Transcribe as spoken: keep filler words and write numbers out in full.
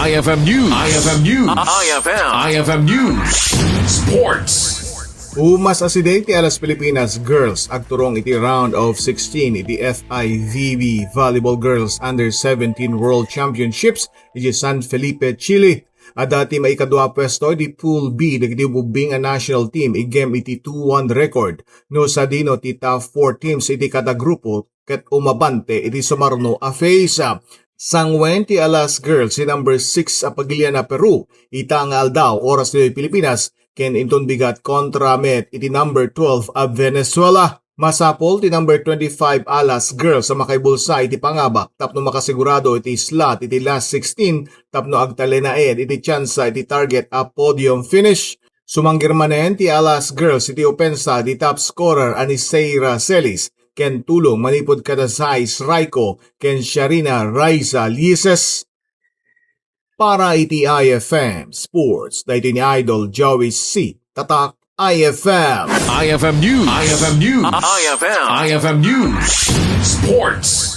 I F M News. I F M News. I F M. I F M News. Sports. Umas a side ti Alas Pilipinas Girls agturong iti round of sixteen iti F I V B Volleyball Girls Under seventeen World Championships iti San Felipe, Chile. Adda ti maikadua a puesto iti Pool B dagiti ubbing a national team igem iti two one record no sadino ti top four teams iti kada grupo ket umabante iti sumarno a phase. Sanguen ti Alas Girls ti number six a pagilian a Peru ita nga aldaw, oras ditoy Pilipinas, ken inton bigat kontra met iti number twelve a Venezuela. Masapul ti number twenty-five Alas Girls a makaibulsa iti pangabak tapno makasigurado iti slot iti last sixteen tapno agtalinaed iti tsansa iti target a podium finish. Sumanggir manen ti Alas Girls iti opensa ti top scorer a ni Seira Celis ken tulong manipud kada Zais Raiko ken Sharina Raiza Lieses. Para iti I F M Sports, daytoy ni Idol Joey C. Tatak I F M. I F M News. I F M News. I F M. I F M News. Sports.